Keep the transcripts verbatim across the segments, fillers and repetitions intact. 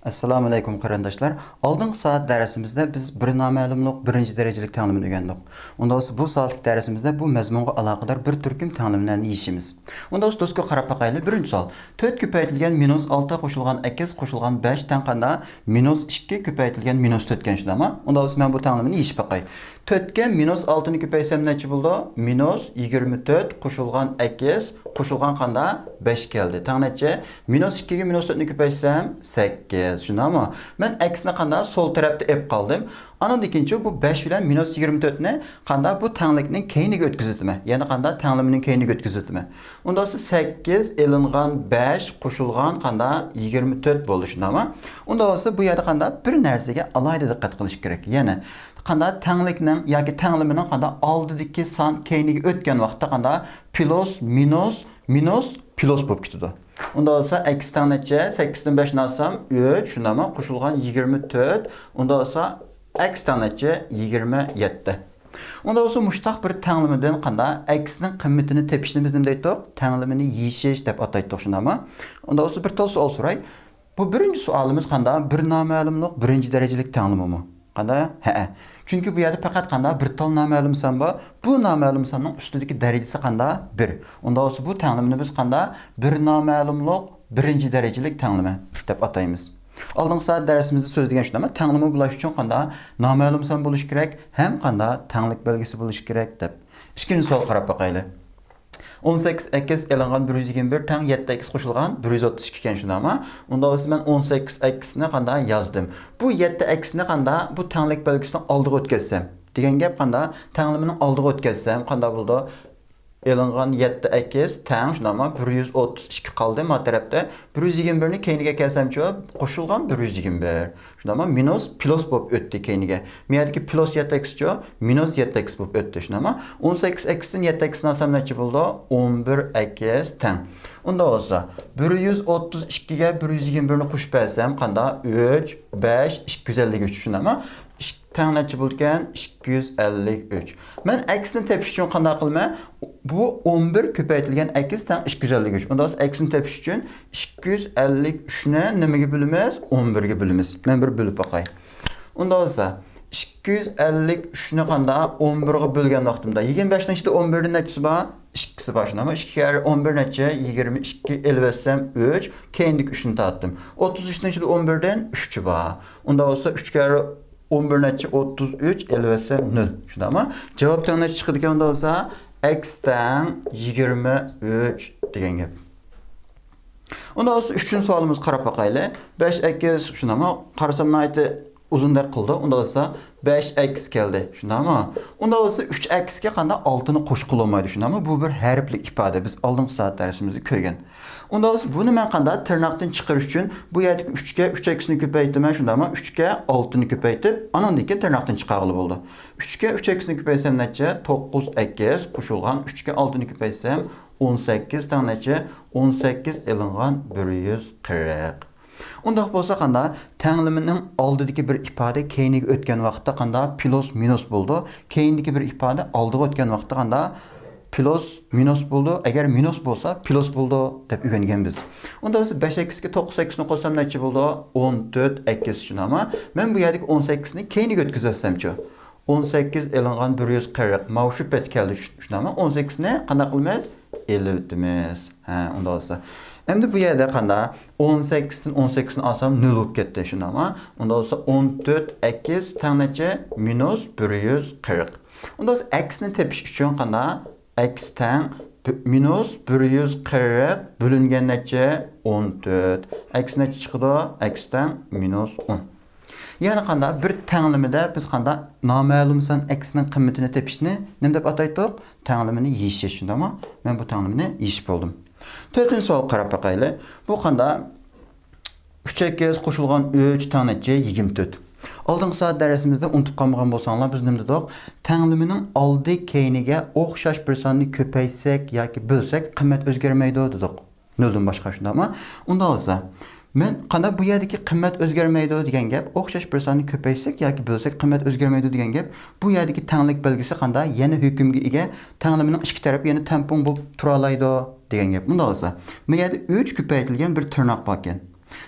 ئەسسالامۇئەلەيكۇم قېرىنداشلار. ئالدىنقى سائەت دەرسىمىزدە بىز بىر نامەلۇملۇق بىرىنچى دەرىجىلىك تەڭلىمىنى ئۆگەندۇق. ئۇنداق بولسا بۇ سائەتلىك دەرسىمىزدە بۇ مەزمۇنغا ئالاقىدار بىر تۈركۈم تەڭلىمىلەرنى يېشىمىز. ئۇنداق بولسا دوسكا قاراپ باقايلى. بىرىنچى سوئال. تۆت كۆپەيتىلگەن مىنۇس ئالتە قوشۇلغان ئەكس قوشۇلغان بەش تەڭ قاندا؟ مىنۇس ئىككى كۆپەيتىلگەن مىنۇس تۆتكەن شۇنداقمۇ؟ ئۇنداق بولسا مەن بۇ تەڭلىمىنى يېشىپ باقاي. تۆتكە مىنۇس ئالتىنى كۆپەيتسەم نەچچە بولىدۇ؟ مىنۇس يىگىرمە تۆت قوشۇلغان ئەكس قوشۇلغان قاندا؟ بەش كەلدى. تەڭ نەچچە؟ مىنۇس ئىككىگە مىنۇس تۆتنى كۆپەيتسەم سەككىز. شۇنداقمۇ؟ مەن ئەكسنى قاندا؟ سول تەرەپتە ئېلىپ قالدىم. ئانىڭدىن كېيىنچۇ بۇ بەش بىلەن مىنۇس يىگىرمە تۆتنى قاندا؟ بۇ تەڭلىكنىڭ كەينىگە ئۆتكۈزۈۋېتىمەن. يەنى قاندا؟ تەڭلىمىنىڭ كەينىگە ئۆتكۈزۈۋېتىمەن. ئۇندا بولسا سەككىز ئېلىنغان بەش قوشۇلغان قاندا؟ يىگىرمە تۆت بولدى. شۇنداقمۇ؟ ئۇندا بولسا بۇ يەردە قاندا؟ بىر نەرسىگە ئالاھىدە دىققەت قىلىش كېرەك. يەنى قاندا؟ تەڭلىكنىڭ ياكى تەڭلىمىنىڭ قاندا؟ ئالدىدىكى سان كەينىگە ئۆتكەن ۋاقىتتا قاندا؟ پلۇس مىنۇس مىنۇس پلۇس بولۇپ كېتىدۇ. ئۇندا بولسا ئەكس تەڭ نەچچە؟ سەككىزدىن بەشنى ئالسام ئۈچ، شۇنداقمۇ؟ قوشۇلغان يىگىرمە تۆت. ئۇندا بولسا ئەكس تەڭ نەچچە؟ يىگىرمە يەتتە. ئۇندا بولسا مۇشتاق بىر تەڭلىمىدىن قاندا؟ ئەكسنىڭ قىممىتىنى تېپىشنى بىز نېمە دەيتتۇق؟ تەڭلىمىنى يېشىش دەپ ئاتايتتۇق، شۇنداقمۇ؟ ئۇندا بولسا بىر تال سوئال سوراي. بۇ بىرىنچى سوئالىمىز قاندا؟ بىر نامەلۇملۇق بىرىنچى دەرىجىلىك تەڭلىمىمۇ؟ قاندا؟ ھەئە. چۈنكى بۇ يەردە پەقەت قاندا؟ بىر تال نامەلۇم سان بار. بۇ نامەلۇم ساننىڭ ئۈستىدىكى دەرىجىسى قاندا؟ بىر. ئۇندا بولسا بۇ تەڭلىمىنى بىز قاندا؟ بىر نامەلۇملۇق بىرىنچى دەرىجىلىك تەڭلىمە دەپ ئاتايمىز. ئالدىنقى سائەت دەرسىمىزدە سۆزلىگەن شۇنداقمۇ؟ تەڭلىمە بولۇش ئۈچۈن قاندا؟ نامەلۇم سان بولۇشى كېرەك ھەم قاندا؟ تەڭلىك بەلگىسى بولۇشى كېرەك دەپ. ئىككىنچى سوئال قاراپ باقايلى. ئون سەككىز ئەكس ئېلىنغان بىر يۈز يىگىرمە بىر تەڭ يەتتە ئەكس قوشۇلغان بىر يۈز ئوتتۇز ئىككى ئىكەن، شۇنداقمۇ؟ ئۇندا بولسا مەن ئون سەككىز ئەكسنى قاندا؟ يازدىم. بۇ يەتتە ئەكسنى قاندا؟ بۇ تەڭلىك بەلگىسىنىڭ ئالدىغا ئۆتكۈزسەم دېگەن گەپ قاندا؟ تەڭلىمىنىڭ ئالدىغا ئۆتكۈزسەم قاندا بولىدۇ؟ ئېلىنغان يەتتە ئەكس تەڭ، شۇنداقمۇ؟ بىر يۈز ئوتتۇز ئىككى قالدى ما تەرەپتە. بىر يۈز يىگىرمە بىرنى كەينىگە كەلسەمچۇ؟ قوشۇلغان بىر يۈز يىگىرمە بىر. شۇنداقمۇ؟ مىنۇس پلۇس بولۇپ ئۆتتى كەينىگە. مۇ يەردىكى پلۇس يەتتە ئەكسچۇ؟ مىنۇس يەتتە ئەكس بولۇپ ئۆتتى. شۇنداقمۇ؟ ئون سەككىز ئەكستىن يەتتە ئەكسنى ئالسام نەچچە بولىدۇ؟ ئون بىر ئەكس تەڭ. ئۇنداق بولسا، بىر يۈز ئوتتۇز ئىككىگە بىر يۈز يىگىرمە بىرنى قوشۇپ بەرسەم قاندا؟ ئۈچ، بەش، ئىككى يۈز ئەللىك ئۈچ. شۇنداقمۇ؟ ئىك-، تەڭ نەچچە بولىدىكەن؟ ئىككى يۈز ئەللىك ئۈچ. مەن ئەكسنى تېپىش ئۈچۈن قانداق قىلىمەن؟ بۇ ئون بىر كۆپەيتىلگەن ئەكس تەڭ ئىككى يۈز ئەللىك ئۈچ. ئۇنداق بولسا ئەكسنى تېپىش ئۈچۈن ئىككى يۈز ئەللىك ئۈچنى نېمىگە بۆلىمىز؟ ئون بىرگە بۆلىمىز. مەن بىر بۆلۈپ باقاي. ئۇنداق بولسا، ئىككى يۈز ئەللىك ئۈچنى قاندا؟ ئون بىرگە بۆلگەن ۋاقتىمدا، يىگىرمە بەشنىڭ ئىچىدە ئون بىردىن نەچچىسى بار؟ ئىككىسى بار، شۇنداقمۇ؟ ئىككى كەررە ئون بىر نەچچە؟ يىگىرمە ئىككى، ئېلىۋەتسەم ئۈچ، كەينىدىكى ئۈچنى تارتتىم. ئوتتۇز ئۈچنىڭ ئىچىدە ئون بىردىن ئۈچى بار. ئۇنداق بولسا ئۈچ كەررە ئون بىر نەچچە؟ ئوتتۇز ئۈچ، ئېلىۋەتسەم نۆل. شۇنداقمۇ؟ جاۋاب تەڭ نەچچە چىقىدىكەن ئۇنداق بولسا؟ ئەكس تەڭ يىگىرمە ئۈچ دېگەن گەپ. ئۇنداق بولسا ئۈچىنچى سوئالىمىزغا قاراپ باقايلى. بەش ئەكس، شۇنداقمۇ؟ قارىسام ناھايىتى ئۇزۇندەك قىلدى. ئۇنداق بولسا بەش ئەكس كەلدى. شۇنداقمۇ؟ ئۇنداق بولسا ئۈچ ئەكسكە قانداق؟ ئالتىنى قوشقىلى بولمايدۇ. شۇنداقمۇ؟ بۇ بىر ھەرپلىك ئىپادە. بىز ئالدىنقى سائەت دەرسىمىزدە كۆرگەن. ئۇنداق بولسا بۇنى مەن قانداق؟ تىرناقتىن چىقىرىش ئۈچۈن بۇ يەردىكى ئۈچكە ئۈچ ئەكسنى كۆپەيتىمەن. شۇنداقمۇ؟ ئۈچكە ئالتىنى كۆپەيتىپ، ئانىڭدىن كېيىن تىرناقتىن چىقارغىلى بولىدۇ. ئۈچكە ئۈچ ئەكسنى كۆپەيتسەم نەچچە؟ توققۇز ئەكس قوشۇلغان ئۈچكە ئالتىنى كۆپەيتسەم ئون سەككىز تەڭ نەچچە؟ ئون سەككىز ئېلىنغان بىر يۈز قىرىق. ئۇنداق بولسا قاندا؟ تەڭلىمىنىڭ ئالدىدىكى بىر ئىپادە كەينىگە ئۆتكەن ۋاقىتتا قاندا؟ پلۇس مىنۇس بولىدۇ. كەينىدىكى بىر ئىپادە ئالدىغا ئۆتكەن ۋاقىتتا قاندا؟ پلۇس مىنۇس بولىدۇ. ئەگەر مىنۇس بولسا پلۇس بولىدۇ دەپ ئۆگەنگەن بىز. ئۇنداق بولسا بەش ئەكسكە توققۇز ئەكسنى قوشسام نەچچە بولىدۇ؟ ئون تۆت ئەكس، شۇنداقمۇ؟ مەن بۇ يەردىكى ئون سەككىزنى كەينىگە ئۆتكۈزۈۋەتسەمچۇ؟ ئون سەككىز ئېلىنغان بىر يۈز قىرىق. ماۋۇ شۇ پەتكە كەلدى، شۇ-، شۇنداقمۇ؟ ئون سەككىزنى قانداق قىلىمىز؟ ئېلىۋېتىمىز. ھە، ئۇنداق بولسا. ئەمدى بۇ يەردە قانداق؟ ئون سەككىزدىن ئون سەككىزنى ئالسام نۆل بولۇپ كەتتى، شۇنداقمۇ؟ ئۇنداق بولسا ئون تۆت ئەكس تەڭ نەچچە؟ مىنۇس بىر يۈز قىرىق. ئۇنداق بولسا ئەكسنى تېپىش ئۈچۈن قانداق؟ ئەكس تەڭ بى-، مىنۇس بىر يۈز قىرىق بۆلۈنگەن نەچچە؟ ئون تۆت. ئەكس نەچچە چىقىدۇ؟ ئەكس تەڭ مىنۇس ئون. يەنى قانداق؟ بىر تەڭلىمىدە بىز قانداق؟ نامەلۇم سان ئەكسنىڭ قىممىتىنى تېپىشنى نېمە دەپ ئاتايتتۇق؟ تەڭلىمىنى يېشىش، شۇنداقمۇ؟ مەن بۇ تەڭلىمىنى يېشىپ بولدۇم. تۆتىنچى سوئالغا قاراپ باقايلى. بۇ قانداق؟ ئۈچ ئەكس قوشۇلغان ئۈچ تەڭ نەچچە؟ يىگىرمە تۆت. ئالدىنقى سائەت دەرسىمىزدە ئۇنتۇپ قالمىغان بولساڭلار، بىز نېمە دېدۇق؟ تەڭلىمىنىڭ ئالدى كەينىگە ئوخشاش بىر ساننى كۆپەيتسەك ياكى بۆلسەك، قىممەت ئۆزگەرمەيدۇ دېدۇق. نۆلدىن باشقا، شۇنداقمۇ؟ ئۇنداق بولسا، مەن قانداق؟ بۇ يەردىكى قىممەت ئۆزگەرمەيدۇ دېگەن گەپ، ئوخشاش بىر ساننى كۆپەيتسەك ياكى بۆلسەك قىممەت ئۆزگەرمەيدۇ دېگەن گەپ، بۇ يەردىكى تەڭلىك بەلگىسى قانداق؟ يەنە ھۆكۈمگە ئىگە، تەڭلىمىنىڭ ئىككى تەرىپى يەنە تەڭپۇڭ بولۇپ تۇرالايدۇ دېگەن گەپ. ئۇنداق بولسا، بۇ يەردە ئۈچ كۆپەيتىلگەن بىر تىرناق باركەن.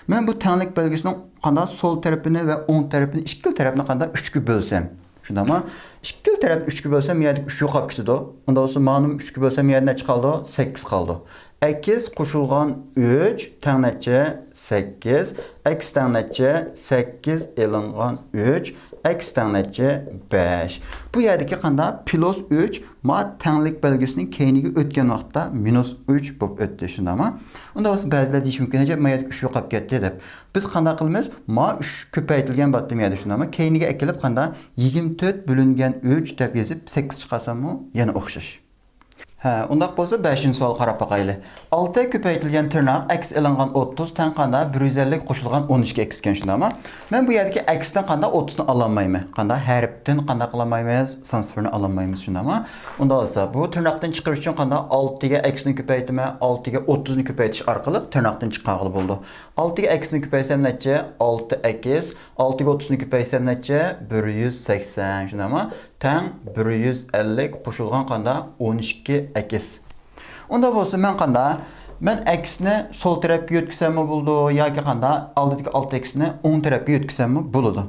مەن بۇ تەڭلىك بەلگىسىنىڭ قانداق سول تەرىپىنى ۋە ئوڭ تەرىپىنى، ئىككىلا تەرەپنى قانداق ئۈچكە بۆلسەم، شۇنداقمۇ؟ ئىككىلا تەرەپنى ئۈچكە بۆلسەم، يەردىكى ئۈچ يوقاپ كېتىدۇ. ئۇنداق بولسا، مانىمۇ ئۈچكە بۆلسەم، يەردە نەچچە قالىدۇ؟ سەككىز قالىدۇ. ئەكس قوشۇلغان ئۈچ تەڭ نەچچە؟ سەككىز. ئەكس تەڭ نەچچە؟ سەككىز ئېلىنغان ئۈچ. ئەكس تەڭ نەچچە؟ بەش. بۇ يەردىكى قانداق؟ پلۇس ئۈچ، ما تەڭلىك بەلگىسىنىڭ كەينىگە ئۆتكەن ۋاقىتتا مىنۇس ئۈچ بولۇپ ئۆتتى، شۇنداقمۇ؟ ئۇنداق بولسا، بەزىلەر دېيىشى مۇمكىن، ئەجەب، ما يەردىكى ئۈچ يوقاپ كەتتى دەپ. بىز قانداق قىلىمىز؟ ما ئۈچ كۆپەيتىلگەن باتتىم يەردە، شۇنداقمۇ؟ كەينىگە ئەكېلىپ قانداق؟ يىگىرمە تۆت بۆلۈنگەن ئۈچ دەپ يېزىپ، سەككىز چىقارساممۇ يەنە ئوخشاش. ھە، ئۇنداق بولسا، بەشىنچى سوئالغا قاراپ باقايلى. ئالتە كۆپەيتىلگەن تىرناق ئەكس ئېلىنغان ئوتتۇز تەڭ قانداق؟ بىر يۈز ئەللىك قوشۇلغان ئون ئىككى ئەكس ئىكەن، شۇنداقمۇ؟ مەن بۇ يەردىكى ئەكستىن قانداق؟ ئوتتۇزنى ئالالمايمەن. قانداق؟ ھەرپتىن قانداق قىلالمايمىز؟ سان سىفىرنى ئالالمايمىز، شۇنداقمۇ؟ ئۇنداق بولسا، بۇ تىرناقتىن چىقىرىش ئۈچۈن قانداق؟ ئالتىگە ئەكسنى كۆپەيتىمەن، ئالتىگە ئوتتۇزنى كۆپەيتىش ئارقىلىق تىرناقتىن چىقارغىلى بولىدۇ. ئالتىگە ئەكسنى كۆپەيسەم نەچچە؟ ئالتە ئەكس. ئالتىگە ئوتتۇزنى كۆپەيسەم نەچچە؟ بىر يۈز سەكسەن، شۇنداقمۇ؟ تەڭ بىر يۈز ئەللىك قوشۇلغان قانداق؟ ئون ئىككى ئەكس. ئۇنداق بولسا، مەن قانداق؟ مەن ئەكسنى سول تەرەپكە يۆتكىسەممۇ بولىدۇ ياكى قانداق؟ ئالدىدىكى ئالتە ئەكسنى ئوڭ تەرەپكە يۆتكىسەممۇ بولىدۇ.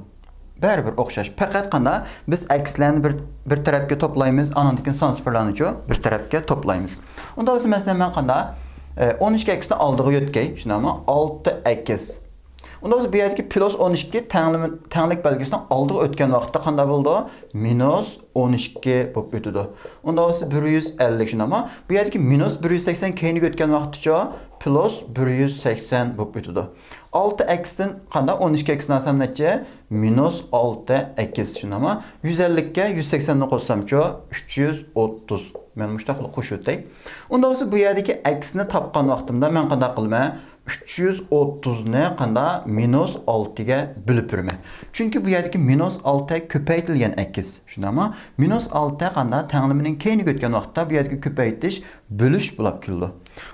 بەرىبىر ئوخشاش. پەقەت قانداق؟ بىز ئەكسلەرنى بىر، بىر تەرەپكە توپلايمىز، ئانىڭدىن كېيىن سان سىفىرلارنىچۇ بىر تەرەپكە توپلايمىز. ئۇنداق بولسا، مەسىلەن، مەن قانداق؟ ئە، ئون ئىككى ئەكسنى ئالدىغا يۆتكەي، شۇنداقمۇ؟ ئالتە ئەكس. ئۇنداق بولسا، بۇ يەردىكى پلۇس ئون ئىككى تەڭلىمە-، تەڭلىك بەلگىسىنىڭ ئالدىغا ئۆتكەن ۋاقىتتا قانداق بولىدۇ؟ مىنۇس ئون ئىككى بولۇپ ئۆتىدۇ. ئۇنداق بولسا، بىر يۈز ئەللىك، شۇنداقمۇ؟ بۇ يەردىكى مىنۇس بىر يۈز سەكسەن كەينىگە ئۆتكەن ۋاقىتتىچۇ؟ پلۇس بىر يۈز سەكسەن بولۇپ ئۆتىدۇ. ئالتە ئەكستىن قانداق؟ ئون ئىككى ئەكستىن ئالسام نەچچە؟ مىنۇس ئالتە ئەكس، شۇنداقمۇ؟ يۈز ئەللىككە يۈز سەكسەننى قوشسامچۇ؟ ئۈچ يۈز ئوتتۇز. مەن مۇشۇنداق قىلىپ قوشۇۋېتەي. ئۇنداق بولسا، بۇ يەردىكى ئەكسنى تاپقان ۋاقتىمدا مەن قانداق قىلىمەن؟ ئۈچ يۈز ئوتتۇزنى قانداق؟ مىنۇس ئالتىگە بۆلۈپ بېرىمەن. چۈنكى بۇ يەردىكى مىنۇس ئالتە كۆپەيتىلگەن ئەكس، شۇنداقمۇ؟ مىنۇس ئالتە قانداق؟ تەڭلىمىنىڭ كەينىگە ئۆتكەن ۋاقىتتا بۇ يەردىكى كۆپەيتىش بۆلۈش بولۇپ كېلىدۇ.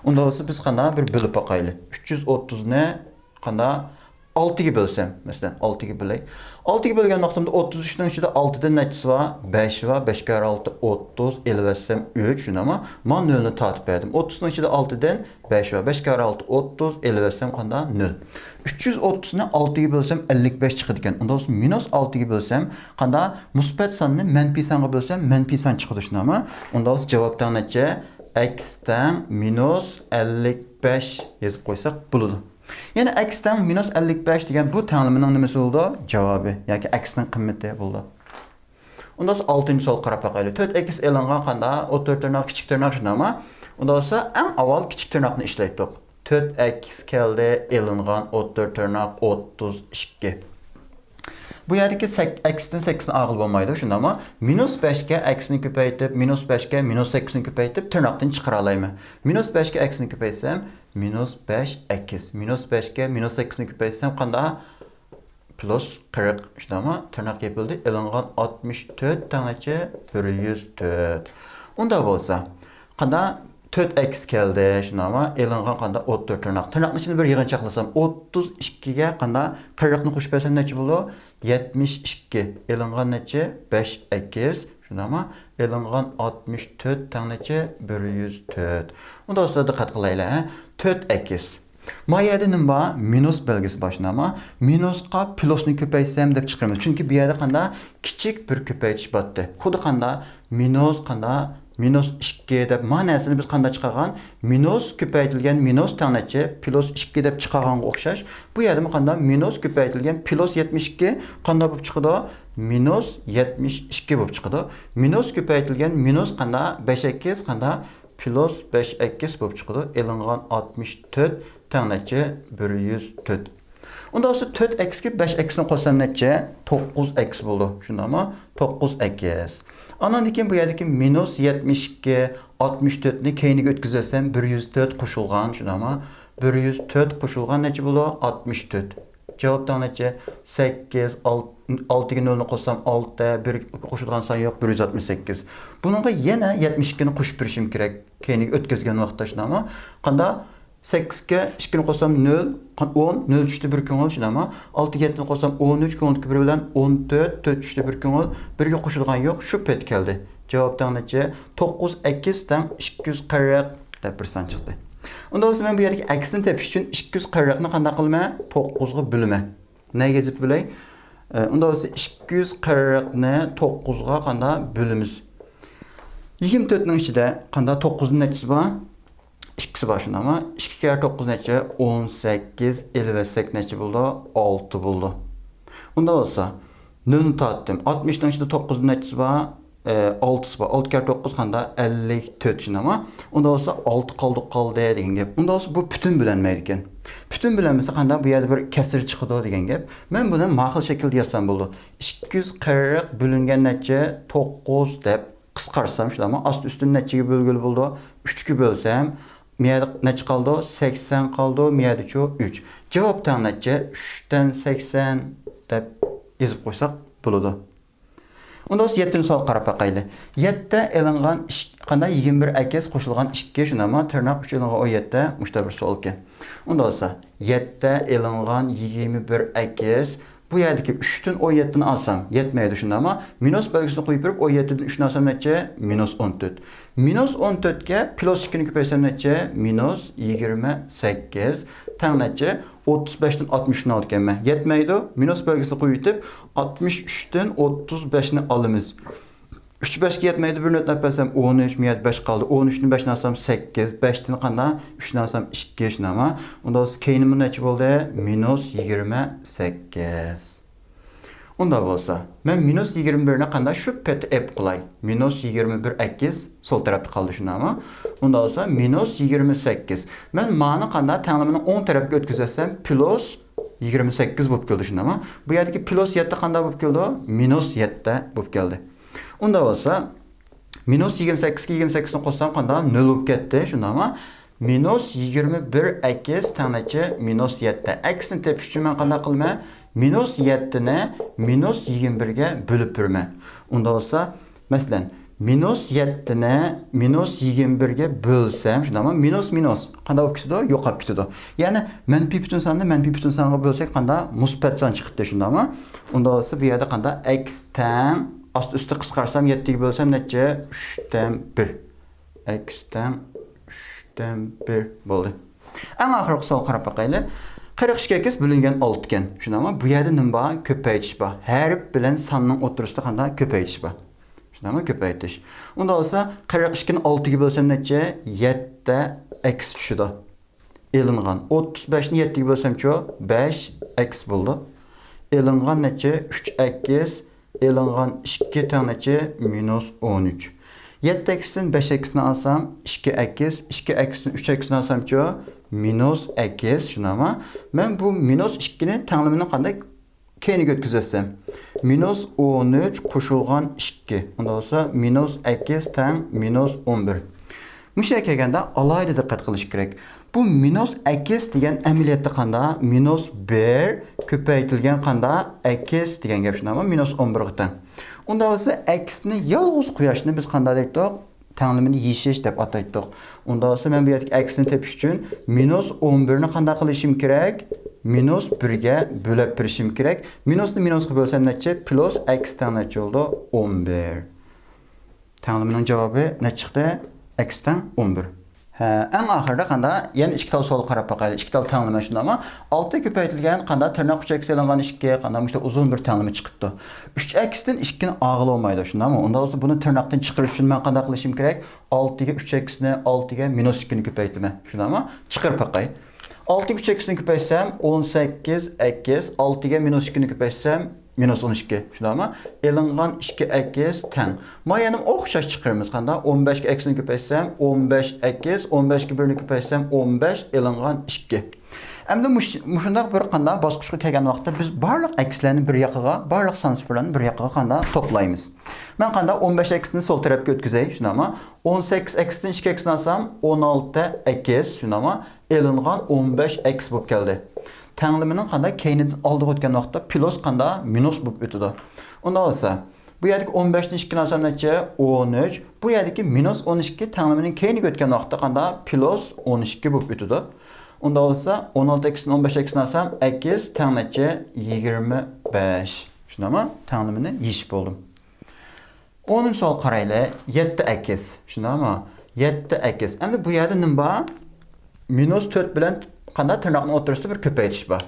ئۇنداق بولسا، بىز قانداق بىر بۆلۈپ باقايلى. ئۈچ يۈز ئوتتۇزنى قانداق؟ ئالتىگە بۆلسەم، مەسىلەن، ئالتىگە بۆلەي. ئالتىگە بۆلگەن ۋاقتىمدا ئوتتۇز ئۈچنىڭ ئىچىدە ئالتىدىن نەچچىسى بار؟ بەش بار. بەش كارە ئالتە ئوتتۇز، ئېلىۋەتسەم ئۈچ، شۇنداقمۇ؟ مانا نۆلنى تارتىپ بەردىم. ئوتتۇزنىڭ ئىچىدە ئالتىدىن بەش بار. بەش كارە ئالتە ئوتتۇز، ئېلىۋەتسەم قانداق؟ نۆل. ئۈچ يۈز ئوتتۇزنى ئالتىگە بۆلسەم ئەللىك بەش چىقىدىكەن. ئۇنداق بولسا، مىنۇس ئالتىگە بۆلسەم قانداق؟ مۇسبەت ساننى مەنپىي سانغا بۆلسەم مەنپىي سان چىقىدۇ، شۇنداقمۇ؟ ئۇنداق بولسا، جاۋاب تەڭ نەچچە؟ ئەكس تەڭ مىنۇس ئەللىك بەش يېزىپ قويساق بولىدۇ. يەنى ئەكس تەڭ مىنۇس ئەللىك بەش دېگەن بۇ تەڭلىمىنىڭ نېمىسى بولىدۇ؟ جاۋابى ياكى ئەكسنىڭ قىممىتى بولىدۇ. ئۇنداق بولسا ئالتىنچى سوئالغا قاراپ باقايلى. تۆت ئەكس ئېلىنغان قانداق؟ ئوتتۇرا تىرناق، كىچىك تىرناق، شۇنداقمۇ؟ ئۇنداق بولسا ئەڭ ئاۋۋال كىچىك تىرناقنى ئىشلەيتتۇق. تۆت ئەكس كەلدى، ئېلىنغان ئوتتۇرا تىرناق ئوتتۇز ئىككى. بۇ يەردىكى سەك-، ئەكستىن سەككىزنى ئالغىلى بولمايدۇ، شۇنداقمۇ؟ مىنۇس بەشكە ئەكسنى كۆپەيتىپ، مىنۇس بەشكە مىنۇس سەككىزنى كۆپەيتىپ، تىرناقتىن چىقىرالايمەن. مىنۇس بەشكە ئەكسنى كۆپەيتسەم، مىنۇس بەش ئەكس. مىنۇس بەشكە مىنۇس سەككىزنى كۆپەيتسەم قانداق؟ پلۇس قىرىق، شۇنداقمۇ؟ تىرناق يېپىلدى. ئېلىنغان ئاتمىش تۆت تەڭ نەچچە؟ بىر يۈز تۆت. ئۇنداق بولسا، قانداق؟ تۆت ئەكس كەلدى، شۇنداقمۇ؟ ئېلىنغان قانداق؟ ئوتتۇرا تىرناق. تىرناقنىڭ ئىچىنى بىر يىغىنچاقلىسام، ئوتتۇز ئىككىگە قانداق؟ قىرىقنى قوشۇپ بەرسەم نەچچە بولىدۇ؟ يەتمىش ئىككى. ئېلىنغان نەچچە؟ بەش ئەكس، شۇنداقمۇ؟ ئېلىنغان ئاتمىش تۆت تەڭ نەچچە؟ بىر يۈز تۆت. ئۇنداق بولسا دىققەت قىلايلى، ھە؟ تۆت ئەكس. ما يەردە نېمە بار؟ مىنۇس بەلگىسى بار، شۇنداقمۇ؟ مىنۇسقا پلۇسنى كۆپەيتسەم دەپ چىقىرىمىز. چۈنكى بۇ يەردە قانداق؟ كىچىك بىر كۆپەيتىش باتتى. خۇددى قانداق؟ مىنۇس قانداق؟ مىنۇس ئىككى دەپ ما نەرسىنى بىز قانداق چىقارغان؟ مىنۇس كۆپەيتىلگەن مىنۇس تەڭ نەچچە؟ پلۇس ئىككى دەپ چىقارغانغا ئوخشاش. بۇ يەردىمۇ قانداق؟ مىنۇس كۆپەيتىلگەن پلۇس يەتمىش ئىككى قانداق بولۇپ چىقىدۇ؟ مىنۇس يەتمىش ئىككى بولۇپ چىقىدۇ. مىنۇس كۆپەيتىلگەن مىنۇس قانداق؟ بەش ئەكس قانداق؟ پلۇس بەش ئەكس بولۇپ چىقىدۇ. ئېلىنغان ئاتمىش تۆت تەڭ نەچچە؟ بىر يۈز تۆت. ئۇنداق بولسا، تۆت ئەكسكە بەش ئەكسنى قوشسام نەچچە؟ توققۇز ئەكس بولىدۇ. شۇنداقمۇ؟ توققۇز ئەكس. ئانىڭدىن كېيىن بۇ يەردىكى مىنۇس يەتمىش ئىككى، ئاتمىش تۆتنى كەينىگە ئۆتكۈزۈۋەتسەم، بىر يۈز تۆت قوشۇلغان، شۇنداقمۇ؟ بىر يۈز تۆت قوشۇلغان نەچچە بولىدۇ؟ ئاتمىش تۆت. جاۋاب تەڭ نەچچە؟ سەككىز. ئالتىگە نۆلنى قوشسام، ئالتە، بىر قوشۇلغان سان يوق، بىر يۈز ئاتمىش سەككىز. بۇنىڭغا يەنە يەتمىش ئىككىنى قوشۇپ بېرىشىم كېرەك. كەينىگە ئۆتكۈزگەن ۋاقىتتا، شۇنداقمۇ؟ قانداق؟ سەككىزگە ئىككىنى قوشسام، نۆل، ئون، نۆل چۈشتى، بىر كۆڭۈل، شۇنداقمۇ؟ ئالتىگە يەتتىنى قوشسام، ئون ئۈچ، كۆڭۈلدىكى بىر بىلەن ئون تۆت، تۆت چۈشتى، بىر كۆڭۈل، بىرگە قوشۇلغان يوق، شۇ پېتى كەلدى. جاۋاب تەڭ نەچچە؟ توققۇز ئەكس تەڭ ئىككى يۈز قىرىق دەپ بىر سان چىقتى. ئۇنداق بولسا مەن بۇ يەردىكى ئەكسىنى تېپىش ئۈچۈن ئىككى يۈز قىرىقنى قانداق قىلىمەن؟ توققۇزغا بۆلىمەن. نەگە يېزىپ بېرەي؟ ئۇنداق بولسا ئىككى يۈز قىرىقنى توققۇزغا قانداق بۆلىمىز؟ يىگىرمە تۆتنىڭ ئىچىدە قانداق توققۇزنىڭ نەچچىسى بار؟ ئىككىسى بار شۇنداقمۇ؟ ئىككى كەرە توققۇز نەچچە؟ ئون سەككىز. ئېلىۋەتسەك نەچچە بولىدۇ؟ ئالتە بولىدۇ. ئۇنداق بولسا نۆلنى تارتتىم. ئاتمىشنىڭ ئىچىدە توققۇزنىڭ نەچچىسى بار؟ ئالتىسى بار. ئالتە كەرە توققۇز قاندا؟ ئەللىك تۆت شۇنداقمۇ؟ ئۇنداق بولسا ئالتە قالدۇق قالدى دېگەن گەپ. ئۇنداق بولسا بۇ پۈتۈن بۆلەلمەيدىكەن. پۈتۈن بۆلەلمىسە قاندا؟ بۇ يەردە بىر كەسىر چىقىدۇ دېگەن گەپ. مەن بۇنى ماقۇل شەكىلدە يازسام بولىدۇ. ئىككى يۈز قىرىق بۆلۈنگەن نەچچە؟ توققۇز دەپ قىسقارتسام شۇنداقمۇ؟ ئاستى ئۈستىنى نەچچىگە بۆلگىلى بولىدۇ؟ ئۈچكە بۆلسەم، مىيەدە نەچچە قالىدۇ؟ سەكسەن قالىدۇ، مىيەدىچۇ؟ ئۈچ. جاۋاب تەڭ نەچچە؟ ئۈچتىن سەكسەن دەپ يېزىپ قويساق بولىدۇ. ئۇنداق بولسا يەتتىنچى سوئالغا قاراپ باقايلى. يەتتە ئېلىنغان ئىككى، قانداق؟ يىگىرمە بىر ئەكس قوشۇلغان ئىككى شۇنداقمۇ؟ تىرناق ئۈچ ئېلىنغان ئون يەتتە مۇشۇنداق بىر سوئال ئىكەن. ئۇنداق بولسا يەتتە ئېلىنغان يىگىرمە بىر ئەكس، بۇ يەردىكى ئۈچتىن ئون يەتتىنى ئالسام يەتمەيدۇ شۇنداقمۇ؟ مىنۇس بەلگىسىنى قويۇپ بېرىپ ئون يەتتىدىن ئۈچنى ئالسام نەچچە؟ مىنۇس ئون تۆت. مىنۇس ئون تۆتكە پلۇس ئىككىنى كۆپەيتسەم نەچچە؟ مىنۇس يىگىرمە سەككىز. تەڭ نەچچە؟ ئوتتۇز بەشتىن ئاتمىش ئۈچنى ئالىدىكەنمەن. يەتمەيدۇ. مىنۇس بەلگىسىنى قويۇۋېتىپ ئاتمىش ئۈچتىن ئوتتۇز بەشنى ئالىمىز. ئۈچ بەشكە يەتمەيدۇ، بىرنى ئۆتۈپ بەرسەم ئون ئۈچ، مۇ يەردە بەش قالدى. ئون ئۈچتىن بەشنى ئالسام سەككىز، بەشتىن قاندا؟ ئۈچنى ئالسام ئىككى شۇنداقمۇ؟ ئۇنداق بولسا كەينىمۇ نەچچە بولدى؟ مىنۇس يىگىرمە سەككىز. ئۇنداق بولسا مەن مىنۇس يىگىرمە بىرنى قاندا؟ شۇ پېتى ئېپ قىلاي. مىنۇس يىگىرمە بىر ئەكس سول تەرەپتە قالدى شۇنداقمۇ؟ ئۇنداق بولسا مىنۇس يىگىرمە سەككىز. مەن مانى قاندا؟ تەڭلىمىنى ئوڭ تەرەپكە ئۆتكۈزەتسەم پلۇس يىگىرمە سەككىز بولۇپ كەلدى شۇنداقمۇ؟ بۇ يەردىكى پلۇس يەتتە قاندا بولۇپ كەلدى؟ مىنۇس يەتتە بولۇپ كەلدى. ئۇنداق بولسا مىنۇس يىگىرمە سەككىزگە يىگىرمە سەككىزنى قوشسام قاندا؟ نۆل بولۇپ كەتتى شۇنداقمۇ؟ مىنۇس يىگىرمە بىر ئەكس تەڭ نەچچە؟ مىنۇس يەتتە. ئەكسنى تېپىش ئۈچۈن مەن قانداق قىلىمەن؟ مىنۇس يەتتىنى مىنۇس يىگىرمە بىرگە بۆلۈپ بېرىمەن. ئۇنداق بولسا مەسىلەن مىنۇس يەتتىنى مىنۇس يىگىرمە بىرگە بۆلسەم شۇنداقمۇ؟ مىنۇس مىنۇس قانداق بولۇپ كېتىدۇ؟ يوقاپ كېتىدۇ. يەنى مەنپىي پۈتۈن ساننى مەنپىي پۈتۈن سانغا بۆلسەك قاندا؟ مۇسبەت سان چىقىپتۇ شۇنداقمۇ؟ ئۇنداق بولسا بۇ يەردە قاندا؟ ئەكس تەڭ ئاستى ئۈستى قىسقارتسام يەتتىگە بۆلسەم نەچچە؟ ئۈچتىن بىر. ئەكس تەڭ ئۈچتىن بىر بولدى. ئەڭ ئاخىرقى سوئالغا قاراپ باقايلى. قىرىق ئىككى ئەكس بۆلۈنگەن ئالتە ئىكەن. شۇنداقمۇ؟ بۇ يەردە نېمە بار؟ كۆپەيتىش بار. ھەرپ بىلەن ساننىڭ ئوتتۇرىسىدا قانداق؟ كۆپەيتىش بار. شۇنداقمۇ؟ كۆپەيتىش. ئۇنداق بولسا قىرىق ئىككىنى ئالتىگە بۆلسەم نەچچە؟ يەتتە ئەكس چۈشىدۇ. ئېلىنغان ئوتتۇز بەشنى يەتتىگە بۆلسەمچۇ؟ بەش ئەكس بولىدۇ. ئېلىنغان نەچچە؟ ئۈچ ئەكس. ئېلىنغان ئىككى تەڭ نەچچە؟ مىنۇس ئون ئۈچ. يەتتە ئەكستىن بەش ئەكسنى ئالسام ئىككى ئەكس، ئىككى ئەكستىن ئۈچ ئەكسنى ئالسامچۇ؟ مىنۇس ئەكس شۇنداقمۇ؟ مەن بۇ مىنۇس ئىككىنى تەڭلىمىنى قانداق كەينىگە ئۆتكۈزەتسەم؟ مىنۇس ئون ئۈچ قوشۇلغان ئىككى. ئۇنداق بولسا مىنۇس ئەكس تەڭ مىنۇس ئون بىر. مۇشۇ يەرگە كەلگەندە ئالاھىدە دىققەت قىلىش كېرەك. بۇ مىنۇس ئەكس دېگەن ئەمەلىيەتتە قاندا؟ مىنۇس بىر كۆپەيتىلگەن قاندا؟ ئەكس دېگەن گەپ شۇنداقمۇ؟ مىنۇس ئون بىرغا تەڭ. ئۇنداق بولسا ئەكسنى يالغۇز قۇياشنى بىز قانداق دەيتتۇق؟ تەڭلىمىنى يېشىش دەپ ئاتايتتۇق. ئۇنداق بولسا مەن بۇ يەردىكى ئەكسنى تېپىش ئۈچۈن مىنۇس ئون بىرنى قانداق قىلىشىم كېرەك؟ مىنۇس بىرگە بۆلۈپ بېرىشىم كېرەك. مىنۇسنى مىنۇسقا بۆلسەم نەچچە؟ پلۇس ئەكس تەڭ نەچچە بولىدۇ؟ ئون بىر. تەڭلىمىنىڭ جاۋابى نەچچە چىقتى؟ ئەكس تەڭ ئون بىر. ھە، ئەڭ ئاخىرىدا قاندا؟ يەنە ئىككى تال سوئالغا قاراپ باقايلى. ئىككى تال تەڭلىمە شۇنداقمۇ؟ ئالتە كۆپەيتىلگەن قاندا؟ تىرناق ئۈچ ئەكس ئېلىنغان ئىككى، قاندا مۇشۇنداق ئۇزۇن بىر تەڭلىمە چىقىپتۇ. ئۈچ ئەكستىن ئىككىنى ئالغىلى بولمايدۇ، شۇنداقمۇ؟ ئۇنداق بولسا بۇنى تىرناقتىن چىقىرىش ئۈچۈن مەن قانداق قىلىشىم كېرەك؟ ئالتىگە ئۈچ ئەكسنى، ئالتىگە مىنۇس ئىككىنى كۆپەيتىمەن. شۇنداقمۇ؟ چىقىرىپ باقاي. ئالتىگە ئۈچ ئەكسنى كۆپەيتسەم ئون سەككىز ئەكس، ئالتىگە مىنۇس ئىككىنى كۆپەيتسەم مىنۇس ئون ئىككى. شۇنداقمۇ؟ ئېلىنغان ئىككى ئەكس تەڭ. مانا يەنە ئوخشاش چىقىرىمىز. قاندا؟ ئون بەشكە ئەكسنى كۆپەيتسەم ئون بەش ئەكس، ئون بەشكە بىرنى كۆپەيتسەم ئون بەش ئېلىنغان ئىككى. ئەمدى مۇش-، مۇشۇنداق بىر قاندا باسقۇچقا كەلگەن ۋاقىتتا بىز بارلىق ئەكسلەرنى بىر ياقىغا، بارلىق سان سىفىرلارنى بىر ياقىغا قاندا توپلايمىز. مەن قاندا؟ ئون بەش ئەكسنى سول تەرەپكە ئۆتكۈزەي، شۇنداقمۇ؟ ئون سەككىز ئەكستىن ئىككى ئەكسنى ئالسام ئون ئالتە ئەكس، شۇنداقمۇ؟ ئېلىنغان ئون بەش ئەكس بولۇپ كەلدى. تەڭلىمىنىڭ قاندا؟ كەينىدىن ئالدىغا ئۆتكەن ۋاقىتتا پلۇس قاندا؟ مىنۇس بولۇپ ئۆتىدۇ. ئۇنداق بولسا بۇ يەردىكى ئون بەشتىن ئىككىنى ئالسام نەچچە؟ ئون ئۈچ. بۇ يەردىكى مىنۇس ئون ئىككى تەڭلىمىنىڭ كەينىگە ئۆتكەن ۋاقىتتا قاندا؟ پلۇس ئون ئىككى بولۇپ ئۆتىدۇ. ئۇنداق بولسا ئون ئالتە ئەكستىن ئون بەش ئەكسنى ئالسام ئەكس تەڭ نەچچە؟ يىگىرمە بەش. شۇنداقمۇ؟ تەڭلىمىنى يېشىپ بولدۇم. ئونىنچى سوئالغا قارايلى. يەتتە ئەكس. شۇنداقمۇ؟ يەتتە ئەكس. ئەمدى بۇ يەردە نېمە بار؟ مىنۇس تۆت بىلەن قانداق تىرناقنىڭ ئوتتۇرىسىدا بىر كۆپەيتىش بار.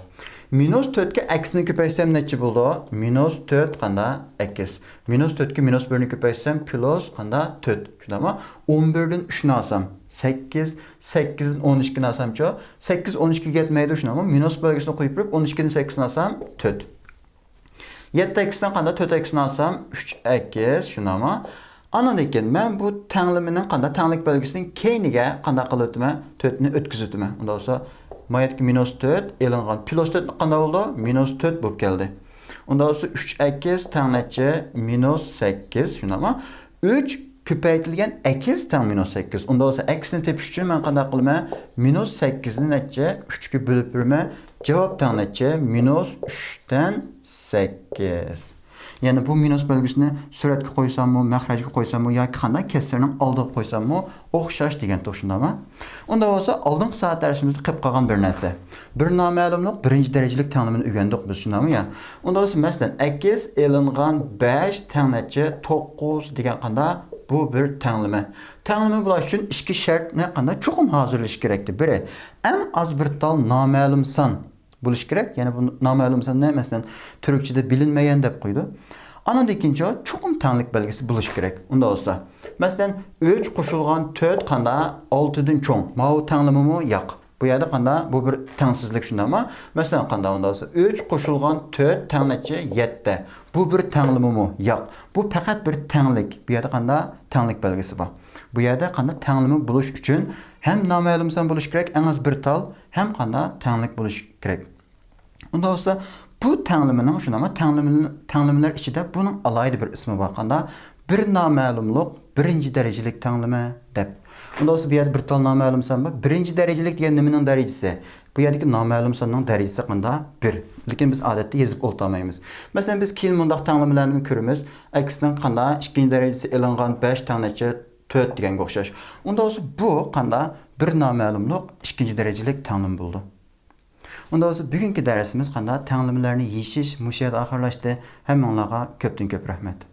مىنۇس تۆتكە ئەكسنى كۆپەيتسەم نەچچە بولىدۇ؟ مىنۇس تۆت قانداق؟ ئەكس. مىنۇس تۆتكە مىنۇس بىرنى كۆپەيتسەم پلۇس قانداق؟ تۆت. شۇنداقمۇ؟ ئون بىردىن ئۈچنى ئالسام سەككىز، سەككىزدىن ئون ئىككىنى ئالسامچۇ؟ سەككىز ئون ئىككىگە يەتمەيدۇ، شۇنداقمۇ؟ مىنۇس بەلگىسىنى قويۇپ بېرىپ، ئون ئىككىدىن سەككىزنى ئالسام تۆت. يەتتە ئەكسنى قانداق؟ تۆت ئەكسنى ئالسام ئۈچ ئەكس، شۇنداقمۇ؟ ئاندىن كېيىن مەن بۇ تەڭلىمىنىڭ قانداق؟ تەڭلىك بەلگىسىنىڭ كەينىگە قانداق قىلىۋېتىمەن؟ تۆتنى ئۆتكۈزۈۋېتىمەن. ئۇنداق بولسا، مايەتكە مىنۇس تۆت ئېلىنغان پلۇس تۆت قانداق بولدى؟ مىنۇس تۆت بولۇپ كەلدى. ئۇنداق بولسا، ئۈچ ئەكس تەڭ نەچچە؟ مىنۇس سەككىز، شۇنداقمۇ؟ ئۈچ كۆپەيتىلگەن ئەكس تەڭ مىنۇس سەككىز. ئۇنداق بولسا، ئەكسنى تېپىش ئۈچۈن مەن قانداق قىلىمەن؟ مىنۇس سەككىزنى نەچچە؟ ئۈچكە بۆلۈپ بېرىمەن. جاۋاب تەڭ نەچچە؟ مىنۇس ئۈچتىن سەككىز. يەنى بۇ مىنۇس بەلگىسىنى سۈرەتكە قويساممۇ، مەخرەجگە قويساممۇ ياكى قانداق كەسىرنىڭ ئالدىغا قويساممۇ ئوخشاش دېگەن توغرا، شۇنداقمۇ؟ ئۇنداق بولسا، ئالدىنقى سائەت دەرسىمىزدە قېلىپ قالغان بىر نەرسە. بىر نامەلۇملۇق بىرىنچى دەرىجىلىك تەڭلىمىنى ئۆگەندۇق بىز، شۇنداقمۇ يا؟ ئۇنداق بولسا، مەسىلەن، ئەكس ئېلىنغان بەش تەڭ نەچچە؟ توققۇز دېگەن قانداق؟ بۇ بىر تەڭلىمە. تەڭلىمە بولۇش ئۈچۈن ئىككى شەرتنى قانداق؟ چوقۇم ھازىرلىشى كېرەكتى. بىرى، ئەڭ ئاز بىر تال نامەلۇم سان بولۇشى كېرەك. يەنى بۇ نامەلۇم سان نە؟ مەسىلەن، تۈركچىدە بىلىنمەيەن دەپ قويىدۇ. ئاندىن كېيىن چوقۇم تەڭلىك بەلگىسى بولۇشى كېرەك. ئۇنداق بولسا، مەسىلەن، ئۈچ قوشۇلغان تۆت قانداق؟ ئالتىدىن چوڭ. ماۋۇ تەڭلىمىمۇ؟ ياق. بۇ يەردە قانداق؟ بۇ بىر تەڭسىزلىك، شۇنداقمۇ؟ مەسىلەن، قانداق ئۇنداق بولسا، ئۈچ قوشۇلغان تۆت تەڭ نەچچە؟ يەتتە. بۇ بىر تەڭلىمىمۇ؟ ياق. بۇ پەقەت بىر تەڭلىك. بۇ يەردە قانداق؟ تەڭلىك بەلگىسى بار. بۇ يەردە قانداق؟ تەڭلىمە بولۇش ئۈچۈن ھەم نامەلۇم سان بولۇشى كېرەك، ئەڭ ئاز بىر تال، ھەم قانداق؟ تەڭلىك بولۇشى كېرەك. ئۇنداق بولسا، بۇ تەڭلىمىنىڭ، شۇنداقمۇ؟ تەڭلىمە-، تەڭلىمىلەر ئىچىدە بۇنىڭ ئالاھىدە بىر ئىسمى بار. قانداق؟ بىر نامەلۇملۇق بىرىنچى دەرىجىلىك تەڭلىمە دەپ. ئۇنداق بولسا، بۇ يەردە بىر تال نامەلۇم سان بار. بىرىنچى دەرىجىلىك دېگەن نېمىنىڭ دەرىجىسى؟ بۇ يەردىكى نامەلۇم ساننىڭ دەرىجىسى قانداق؟ بىر. لېكىن بىز ئادەتتە يېزىپ ئولتۇرمايمىز. مەسىلەن، بىز كېيىن مۇنداق تەڭلىمىلەرنى كۆرىمىز. ئەكسنىڭ قانداق؟ ئىككىنچى دەرىجىسى ئېلىنغان بەش تەڭ نەچچە؟ تۆت دېگەنگە ئوخشاش. ئۇنداق بولسا، بۇ قانداق؟ بىر نامەلۇملۇق ئىككىنچى دەرىجىلىك تەڭلىمە بولىدۇ. ئۇنداق بولسا، بۈگۈنكى دەرسىمىز قانداق؟ تەڭلىمىلەرنى يېشىش مۇشۇ يەردە ئاخىرلاشتى. ھەممىڭلارغا كۆپتىن كۆپ رەھمەت.